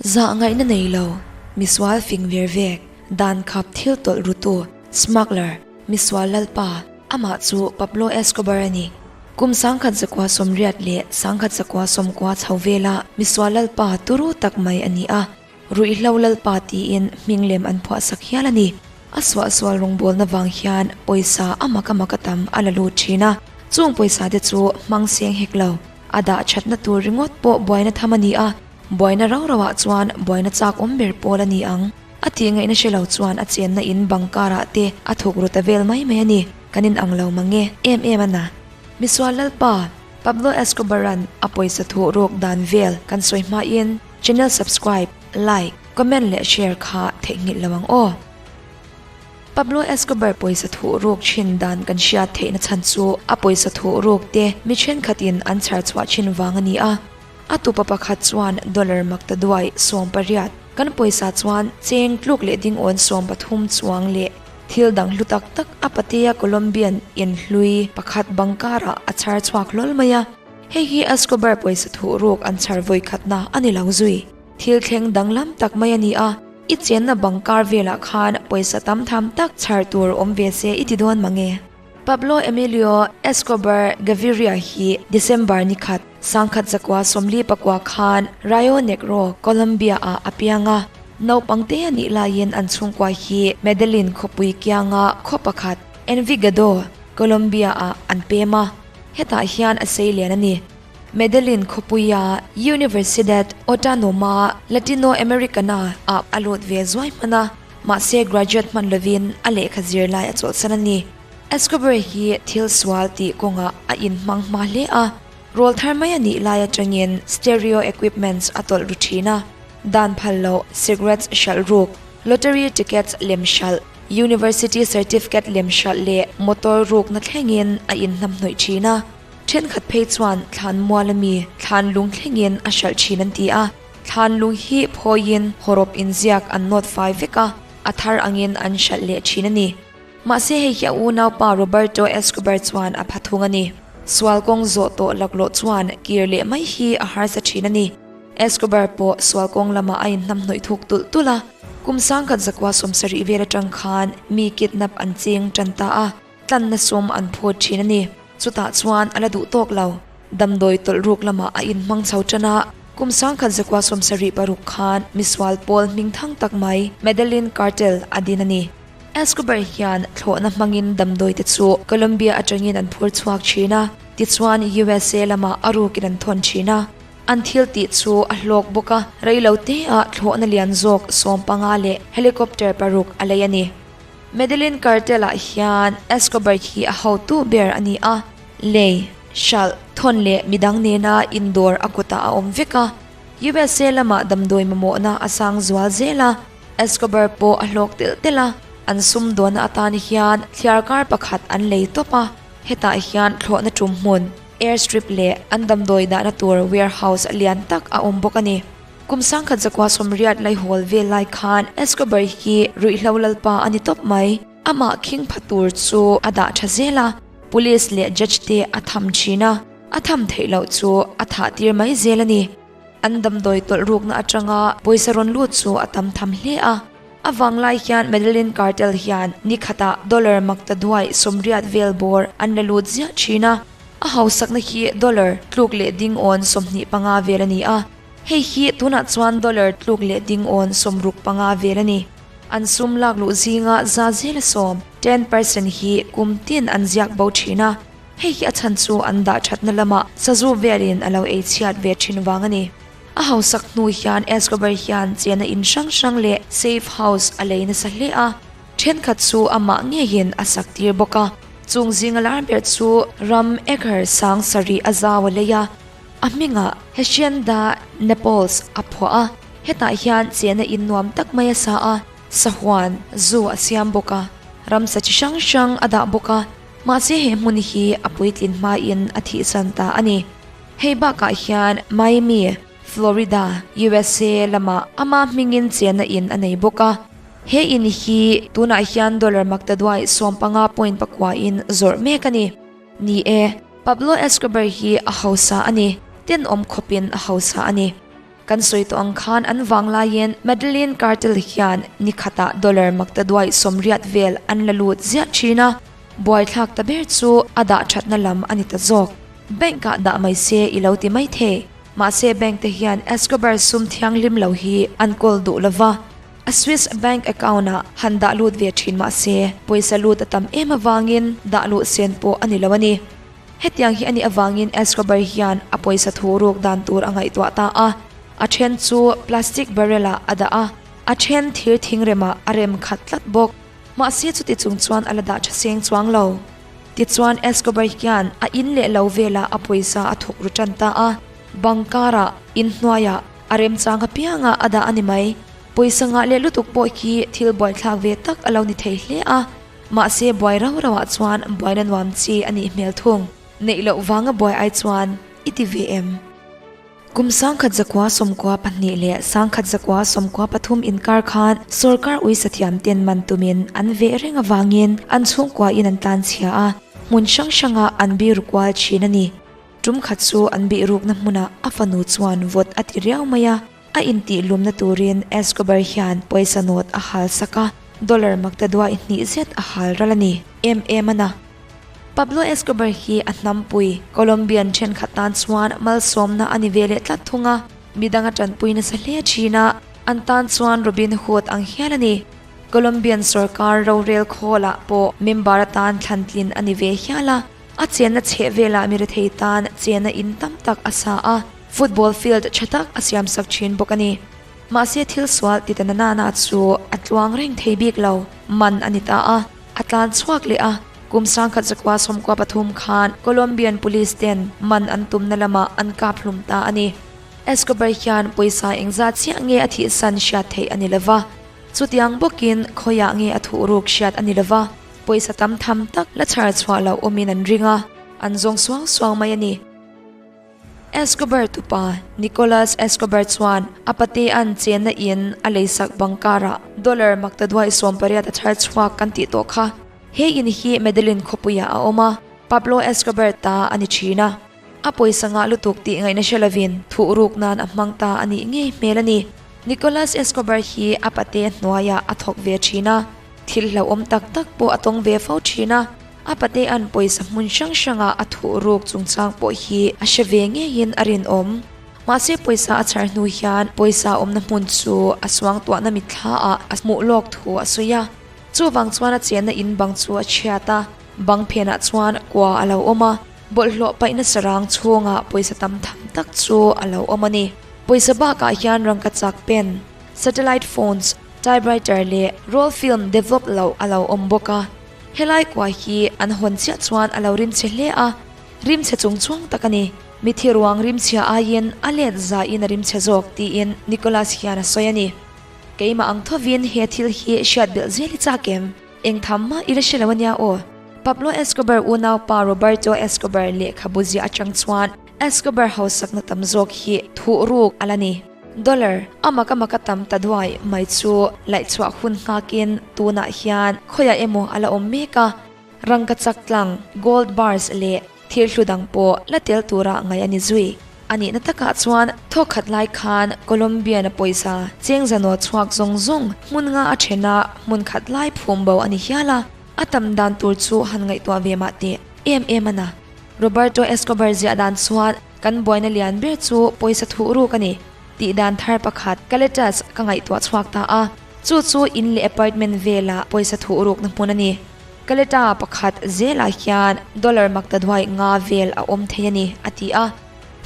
Zah ngaihna nei lo, misual fing ver vek, dan khap thil tawlh rutu, smuggler, misual lalpa, amah chu Pablo Escobar a ni. Kum 1980 leh 1990 chho vela misual lalpa turu tak mai a ni a, ruihhlo lalpa tiin hming lem an phuahsak hial a ni. A suahsual rawngbawlna vang hian pawisa a mak a mak a tam a la lut thin a, chung pawisa te chu hmang seng hek lo. A dah thatna tur ringawt pawh buaina tham a ni a, buaina rau rauah chuan buaina chak awm ber pawl a ni ang. A tih ngaihna hre lo chuan a chenna in bang karah te a thawk ru ta vel mai mai a ni. Kan in ang lo mang e, em em a na. Misual Lalpa, Pablo Escobar-a'n a pawisa thuh rawk dan vel kan sawi hmain channel subscribe, like, comment leh share kha theihnghilh lo ang aw. Pablo Escobar pawisa thuh ruk thin dan kan hriat theihna chhan chu a pawisa thuh ruk te mi thenkhatin an chhar chhuah thin vang a ni a. A tupa pakhat chuan dollar maktaduai 18 kan pawisa chuan cheng tluk leh dingawn 13 chuang leh thil dang hlu tak tak a patea Colombian inhlui pakhat bangkarah a chhar chhuak hlawl mai a. Hei hi Escobar pawisa thuh ruk an chhar vawi khatna a ni lo zui. Thil thleng danglam tak mai a ni a, i chenna bang kar velah khan pawisa tam tham tak chhar tur awm ve se i ti dawn mange. Pablo Emilio Escobar Gaviria hi December ni khat, 1944 khan Rio Negro, Colombia-ah a piang a. Naupang te a nih laiin an chhungkua hi Medellin khawpui kianga khaw pakhat, Envigado, Colombia-ah an pem a. Hetah hian a sei lian a ni. Medellin khawpuia Universidad Autónoma Latinoamericana ah a lut ve zuai hman a, mahse graduate hman lovin a lehkha zir lai a chawlhsan a ni. Escobar hi thil sual tih kawngah a inhmang hma hle a, rawl thar mai a nih lai atangin stereo equipments a tawlh ru thin a, dan phal loh cigarettes hralh ruk, lottery tickets lem hralh, university certificate lem hralh leh motor rukna thlengin a inhnamhnawih thin a. Thenkhat phei chuan thlan mual ami thlan lung thlengin a hralh thin an ti a, thlan lung hi phawiin hawrawp inziak an nawt fai vek a, a thar angin an hralh leh thin a ni. Mahse hei hi a unaupa Roberto Escobar chuan a pha thung a ni. Sual kawng zawh tawh laklawh chuan kir leh mai hi a harsa thin a ni. Escobar pawh sual kawng lamah a inhnamhnawih thuk tulh tulh a, kum 1970 vel atang khan mi kidnap an ching tan ta a. Tlanna sum an phut thin a ni. Chutah chuan a la duh tawk lo. Damdawi tawlh ruk lamah a inhmang chho tan a, kum 1976 khan misual pawl hming thang tak mai Medellin Cartel a din a ni. Escobar hian thlawhna hmangin damdawi te chu Colombia atangin an phur chhuak thin a, tichuan USA lamah a rukin an thawn thin a. An thil tih chu a hlawk bawk a, reilote ah thlawhna lian zawk 15 leh helicopter paruk a lei a ni. Medellin Cartel-ah hian Escobar hi a hotu ber a ni a, lei, hralh, thawn leh midang nena indawr a kutah a awm vek a. USA lamah damdawi mamawhna a sang zual zel a, Escobar pawh a hlawk telh telh a, an sumdawnna atan hian thliarkar pakhat an lei tawp a, hetah hian thlawhna tum hmun, airstrip leh an damdawi dahna tur warehouse lian tak a awm bawk a ni. Kum 1980 laihawl vel lai khan Escobar hi ruihhlo lalpa a ni tawp mai. Amah khing pha tur chu a dah tha zel a, police leh judge te a tham thin a, a tham theih loh chu a thah tir mai zel a ni. An damdawi tawlh rukna atanga pawisa rawn lut chu a tam tham hle a. A vang lai hian Medellin Cartel hian ni khatah dollar maktaduai 80 vel bawr an la lut ziah thin a. A hausakna hi dollar tluk leh dingawn 25 vel a ni a. Hei hi tunah chuan dollar tluk leh dingawn 65 vel a ni. An sum lak luh zinga za zela sawm, 10%, hi kum tin an ziak bo thin a. Hei hi a chhan chu an dah thatna lamah sazu velin a lo ei chhiat ve thin vang a ni. A hausak hnu hian Escobar hian chena in hrang hrang leh safe house a lei nasa hle a. Thenkhat chu amah ngeiin a sak tir bawk a. Chung zinga lar ber chu ram acre 7000 a zau a lei a. A hmingah Hacienda Naples a phuah a, hetah hian chena in nuam tak mai a sa a, sahuan zu a siam bawk a, ramsa chi hrang hrang a dah bawk a, mahse he hmun hi a puitlin hmain a thihsan ta a ni. Hei bakah hian Miami, Florida, USA lamah ama hmingin chena in a nei bawk a, he in hi tunah hian dollar maktaduai 15 point pakua in zawrh mek a ni. Ni e, Pablo Escobar hi a hausa a ni, tenawm khawpin a hausa a ni. Kan sawi tawh ang khan an vang laiin Medellin Cartel hian ni khatah dollar maktaduai 80 vel an la lut ziah thin a, buaithlak ta ber chu a dah thatna lam a ni ta zawk. Bank ah dah mai se i lo ti mai thei. Mahse bank te hian Escobar sum thianghlim lo hi an kawl duh lova, a Swiss bank account ah han dah lut ve thin mahse pawisa lut a tam em avangin dah luh sen pawh a ni lo a ni. Hetiang hi a nih avangin Escobar hian a pawisa thu ruk dan tur a ngaihtuah ta a, a then chu plastic barrel ah a dah a, a then thir thingremah a rem khat tlat bawk. Mahse chuti chung chuan a la dah tha seng chuang lo. Tichuan Escobar hian a in leh lo velah a pawisa a thawk ru tan ta a, bang karah, inhnuaiah, a remchang apiangah a dah a ni mai. Pawisa ngah leh lutuk pawh hi thil buaithlak ve tak a lo ni thei hle a. Mahse buai rau rauah chuan buaina nuam chi a nih hmel thung. Neih loh vanga buai ai chuan i ti ve em? Kum 1992 leh 1993 inkar khan sorkar uisathiam ten man tumin an veh reng avangin an chhungkuain an tlanchhia a, hmun hrang hrangah an biru kual thin a ni. Tum khat chu an bihrukna hmunah a fanu chuan vawt a ti riau mai a. A intihlumna turin Escobar hian pawisa nawt a hal sak a, dollar maktaduai hnih zet a hal ral a ni. Em em a na. Pablo Escobar hi a hnampui Colombian thenkhat tan chuan malsawmna a ni ve leh tlat thung a, midang a tanpui nasa hle thin a, an tan chuan Robin Hood ang hial a ni. Colombian sorkar rorel khawlah pawh member atan thlantlin a ni ve hial a. A chenna chheh velah mi rethei tan chenna in tam tak a sa a, football field tha tak a siamsak thin bawk a ni. Mahse thil sual ti ta na nana chu a tluang reng thei bik lo, man a ni ta a, a tlan chhuak leh a. Kum 1993 khan Colombian police ten man an tumna lamah an kap hlum ta a ni. Escobar hian pawisa engzat chiah nge a thihsan hriat theih a ni lova, chutiang bawkin khawiah nge a thuhruk hriat a ni lova. Pawisa tam tham tak la chhar chhuah loh awmin an ring a, an zawng suang suang mai a ni. Escobar tupa Nicolas Escobar chuan a patea'n chenna in a leisak bang karah dollar maktaduai 18 a chhar chhuak kan tih tawh kha. He in hi Medellin khawpuiah a awm a, Pablo Escobar ta a ni thin a. A pawisa ngah lutuk tih ngaihna hre lovin thuhruk nan a hmang ta a nih ngei hmel a ni. Nicolas Escobar hi a pate hnuaiah a thawk ve thin a. Thil hlauhawm tak tak pawh a tawng ve fo thin a, a patea'n pawisa hmun hrang hranga a thuh ruk chungchang pawh hi a hre ve ngeiin a rinawm. Mahse pawisa a chhar hnu hian pawisa awmna hmun chu a suangtuahna mitthlaah a hmuh lawk thu a sawi a. Chuvang chuan a chenna in bang chu a chhiat a, bang phenah chuan kua a lo awm a, bawlhhlawh paihna sarang chhungah pawisa tam tham tak chu a lo awm a ni. Pawisa bakah hian rangkachak pen, satellite phones, Typewriter leh roll film develop loh a lo awm bawk a, helai kua hi an hawn chiah chuan a lo rimchhe hle a, rimchhe chung chuang tak a ni. Mithi ruang rimchhia aiin a let zaiin a rimchhe zawk tiin Nicholas hian a sawi a ni. Keimah ang thovin he thil hi hriat belh zel i chak em? Eng tham mah i la hre lo a nia aw. Pablo Escobar unaupa Roberto Escobar lehkhabu ziah atang chuan Escobar hausakna tam zawk hi thuh ruk a la ni. Dollar, a mak a mak a tam ta duai mai chu laihchhuah hun nghakin tunah hian khawiah emaw a la awm mek a, rangkachak tlang, gold bars leh thil hlu dang pawh la tel tura ngaih a ni zui. A nihna takah chuan thawkkhat lai khan Colombian-a pawisa cheng zanaw chhuak zawng zawng hmun nga a then a, hmun khat lai phum bo a ni hial a, a tam dan tur chu han ngaihtuah ve mah teh em em a na. Roberto Escobar ziah dan chuan kan buaina lian ber chu pawisa thuh ruk a ni tih dan thar pakhat Caletas ka ngaihtuah chhuak ta a, chu chu in leh apartment velah pawisa thuh rukna hmun a ni. Caleta pakhat zelah hian dollar maktaduai nga vel a awm thei a ni, a ti a.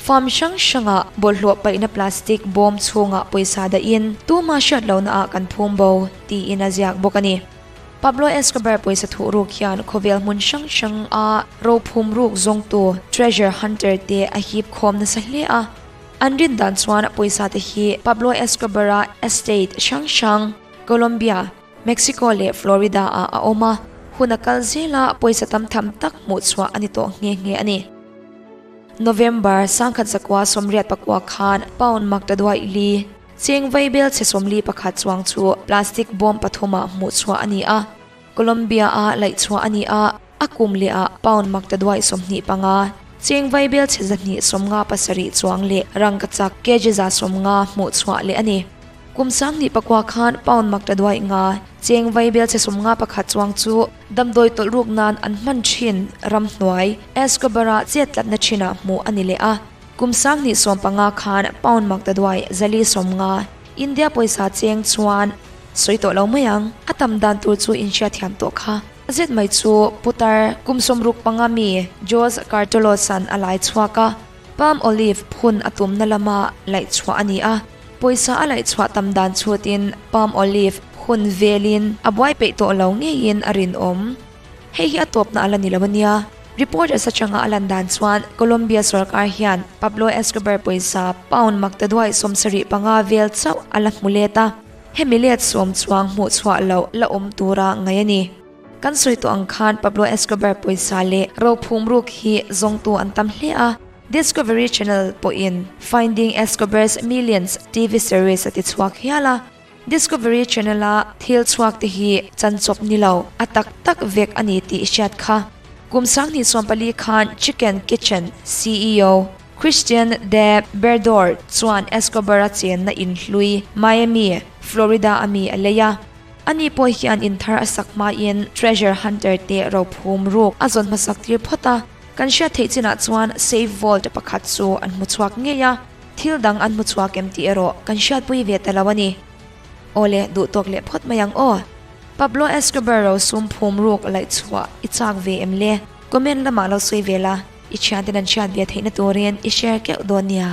Farm hrang hrangah bawlhhlawh paihna plastic bawm chhungah pawisa dahin tuma hriat lohnaah kan phum bo, tiin a ziak bawk a ni. Pablo Escobar pawisa thuh ruk hian khawvel hmun hrang hrang a rophum ruk zawngtu treasure hunter te a hip khawm nasa hle a. An rin dan chuan pawisa te hi Pablo Escobar-a estate hrang hrang Colombia, Mexico leh Florida ah a awm a, hun a kal zel a pawisa tam tham tak hmuh chhuah a ni tawh nghe nghe a ni. November 1989 khan pound maktaduai li Cheng vaibel chhe 41 chuang chu plastic bawm pathumah hmuh chhuah a ni a, Colombia-a laih chhuah a ni a, a kum lehah pound maktaduai 25. Cheng vaibel chhe 257 chuang leh rangkachak kg 150 hmuh chhuah leh a ni. Kum 2009 khan pound maktaduai nga cheng vaibel chhe 51 chuang chu damdawi tawlh ruk nan an hman thin ramhnuai Escobar-a chet tlatna thinah hmuh a ni leh a. Kum 2015 khan pound maktaduai 450 India pawisa cheng chuan sawi tawh lo mai ang. A tam dan tur chu inhriatthiam tawh kha. A zet mai chu putar kum 65 mi Jose Cartolos-a'n a lai chhuak a, palm olive phun a tumna lama laih chhuah a ni a. Pawisa a laih chhuah tam dan chhutin palm olive phun velin a buai peih tawh lo ngeiin a rinawm. Hei hi a tawpna a la ni lo a nia. Reporters atanga a lan dan chuan Colombia sorkar hian Pablo Escobar pawisa pound maktaduai 75 vel chauh a la hmu let a. Hemi let sawm chuang hmuh chhuah loh la awm tura ngaih a ni. Kan sawi tawh ang khan Pablo Escobar pawisa leh rophum ruk hi zawngtu an tam hle a. Discovery Channel pawhin Finding Escobar's Millions TV series a ti chhuak hial a. Discovery Channel-a thil chhuak te hi chanchawp ni lo, a tak tak vek a ni tih i hriat kha. Kum 2014 khan Chicken Kitchen ceo Christian de Berdor chuan Escobar-a chenna in hlui Miami, Florida-a mi a lei a. Ani pawh hian in thar a sak hmain treasure hunter te rophum ruk a zawn hmasak tir phawt a. Kan hriat theih chinah chuan safe vault pakhat chu an hmu chhuak ngei a, thil dang an hmu chhuak em tih erawh kan hriatpui ve ta lo a ni. Awle, duh tawk leh phawt mai ang aw. Pablo Escobar ro sum phum ruk laih chhuah i chak ve em le? Comment lamah lo sawi ve la, i thianten an hriat ve theihna turin i share keuh dawn nia.